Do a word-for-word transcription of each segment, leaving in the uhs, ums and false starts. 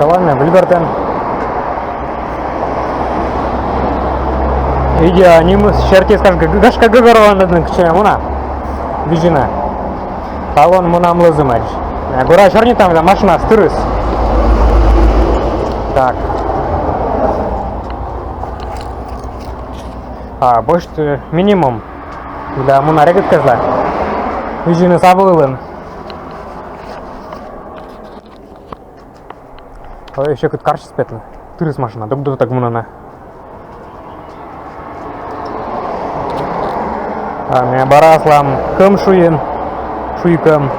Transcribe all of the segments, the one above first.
Ладно, выльгортӧн. Видео нимыс серти, скажи, гашкӧ, гӧгӧрвоана, кытчӧ муна. Визина. Талун мунам лӧзымӧдз. Э, гора сёрнитам, да машина тырыс. Так. А, босьт, э, минимум. Да, муна регыд кежлӧ. Визиныс абу ылын. Ой, ещӧ кыт карсис петлӧ. Тырыс машина, док-док так мунӧ на. А ме бара аслам кӧм шуин, шуи кӧм.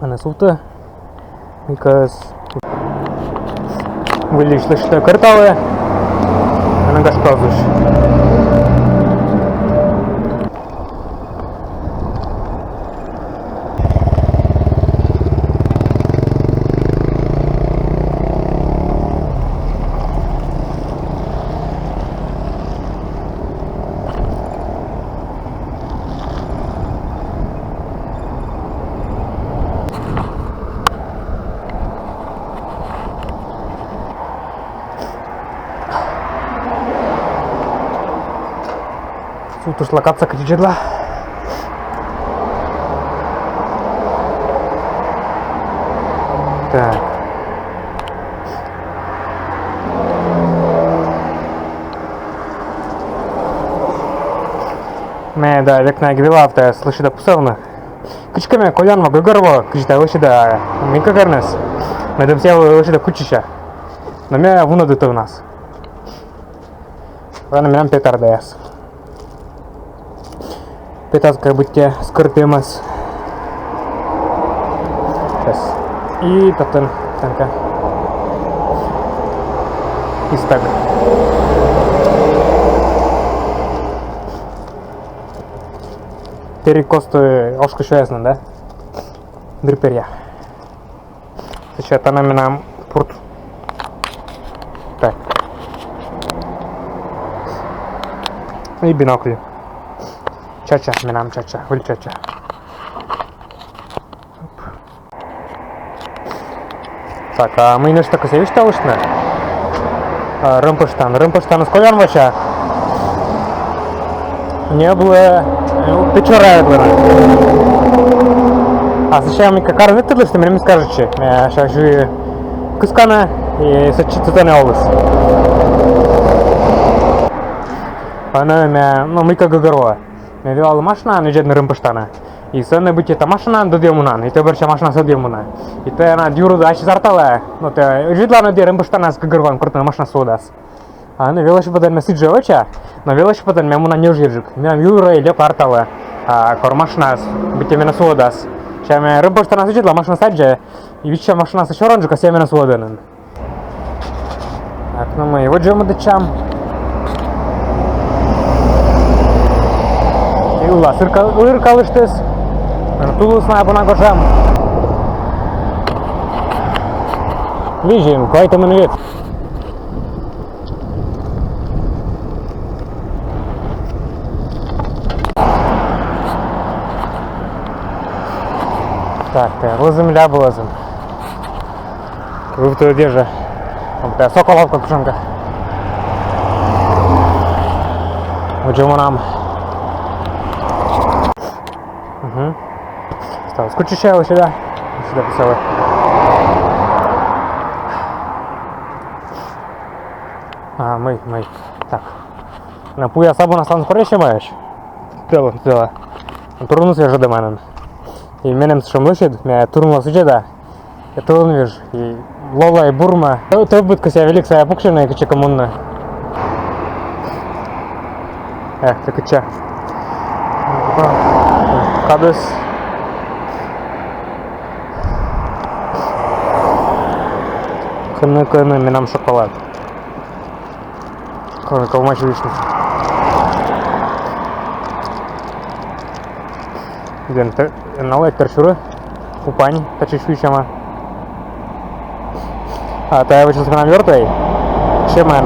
Ӧні сувтӧ. Мыйкӧыс выльысь лӧсьӧдӧ кӧрталӧ, а ногӧн козысь. Сувтыштла кадса кӧть видзӧдла. Так. Ме да век на эг велав тайӧс лӧсьыда пусьыны. Кыдзкӧ ме колян во гӧгӧрво, кыдзи тайӧ лӧсьыда, мыйкӧ керныс. Медым сійӧ лӧсьыда кутчыся. Но ме вунӧді тӧвнас. Ладно, менам петардаяс. Петас как будто скорпиомас. Сейчас. И татӧн танка. И стак. Перекосты ошкысь вӧясны, да? Дыр перья. Сейчас она менам пурт. Так. И бинокль. Чача, менам чача, выль чача. Оп. Так, а мый нӧшта кӧсъя висьталыштны? А, рӧмпӧштан. Рӧмпӧштаныс колян вося. Ньӧб лоӧ, э, Печораӧдз лоӧ. А сэсся мыйкӧ карӧ ветлыштны, меным скажитчӧ. Э, сэсся кыскана, и сэтчӧ тӧдӧны олысь. Ӧні ме, ну, мыйкӧ гӧгӧрвоа. Ме велалі машинаӧн видзӧдны рӧмпӧштанӧ. И сэні быттьӧ та машинаын додъя мунан, и тӧбӧрся машинаыс ӧдйӧ мунӧ. И тэ на юрыд ачыс арталӧ, но тэ видлан ӧдйӧ рӧмпӧштанас, гӧгӧрвоан, кор тэнӧ машина суӧдас. А ӧні велосипедӧн ме сідзи вӧча, но велосипедӧн ме муна ньӧжйӧджык. Менам юрӧй лёк арталӧ, а, кор машинаыс быттьӧ менӧ суӧдас. Сэсся ме рӧмпӧштанас видзӧдла, машинаыс аддзӧ, и вичча, машинаыс сёрӧнджык, а сійӧ менӧ суӧдӧ нин. Так, ну мый водзӧ мӧдӧдчам. Ылас ырка-, ыркалыштіс. Тулыс на абу на гожӧм. Визин, квайтымын вит. Так, э, лӧзым али абу лӧзым? Вывті ӧдйӧ жӧ. Абу тайӧ Соколовка кутшӧмкӧ. Водзӧ мунам. Мгм. Ставыс кутчысьӧ сюда. Сюда писала. А, мый, мый. Так. На пуяс абу на, асланыс кор эськӧ маӧсь. Тӧла, тӧла. Туруныс вежӧдӧма нин. И меным сэтшӧм лӧсьыд, ме турун вылас видзӧда. И турун веж, и лолӧй, бурмӧ. Тӧ-, тӧвбыд кӧсъя великсӧ пуксьыны, кытчӧкӧ мунны. Эх, тэ кытчӧ. Кадыс. Кӧні, кӧні менам шоколад. Кӧні ковмас висьны. Эн тэ-, эн на лэдз тыр сюрӧ. Купань, татчӧ сюйсьӧма. А тайӧ вӧчис менам ёртӧй. Сьӧмӧн.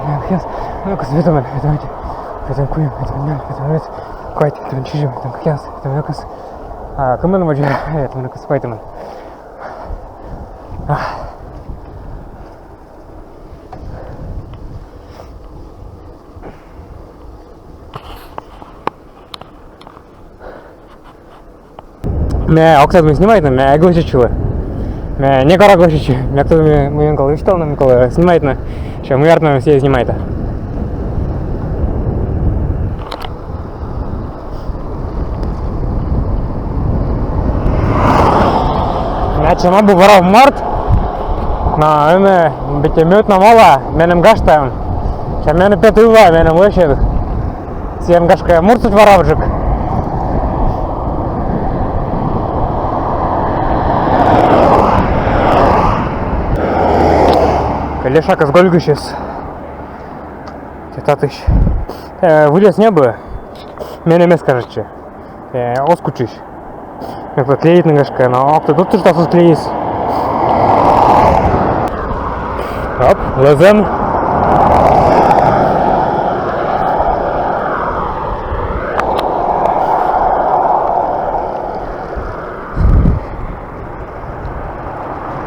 ме кӧ кыяс. Ну, кӧс ветымын, ветымын. Ветымын куим, ветымын нёль, ветымын вит. Квайт, ветымын чижым, ветымын кӧкъяс, ветымын кӧкъяс. А кымын водзӧ, ветымын кӧкъяс, квайтымын. А. Ме ог тӧд, мый снимайтны, ме эг лӧсьӧдчывлы. Ме некор ог лӧсьӧдчы, ме ог тӧд, мый, мый колӧ висьтавны, мый колӧ снимайтны. Ещё мый артмӧ, сійӧ снимайта. Ме чом абу варав морт, но ӧні быттьӧ мед на мала, меным гажтӧм. Час меным петӧ ывла, меным лӧсьӧд. Сійӧн, гашкӧ, муртсӧ варавджык. Леша кӧ гольгысис. Татысь. Э, выльӧс ньӧбӧ. Меным эз кажитчы. Э, оз кутчысь. Ме кӧ клеитны, гашкӧ, но ог тӧд, тыш тасыс клеис. Оп, лӧзӧн.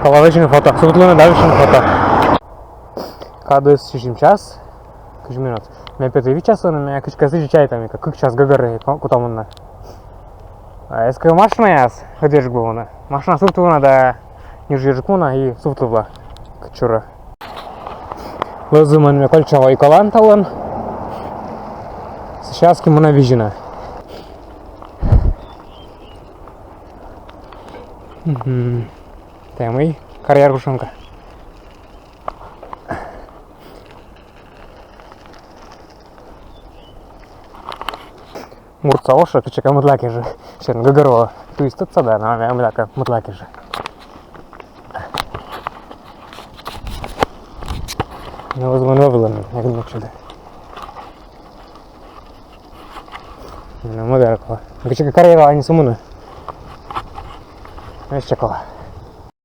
Колӧ вӧчны фото, сувтлыны да вӧчны фото. Кадыс сизим час кызь минут. Ме петӧ вит часлы, но ме кыдзкӧ сідзи чайта, мый кык час гӧгӧр ку-, кута мунны. А эськӧ машинаяс ӧдйӧджык вӧліны. Машина сувтлывлӧ да ньӧжйӧджык мунӧ и сувтлывлӧ кытчӧкӧ. Лӧз вылын ме кольчча Войкалаын талун. Сейчас кӧ муна Визинӧ. Мгм. Тайӧ мый, карьер кутшӧмкӧ. Муртса ошӧ, кыдзкӧ мыйла кежӧ. Сэтшӧм гӧгӧрвоа туистӧдсӧ да, но мыйла кӧ мыйла кежӧ. Но возможно вылын, я думаю, что да. Но мыйла кӧ. Кыдзкӧ карьералань сӧмын. Эськӧ кӧ.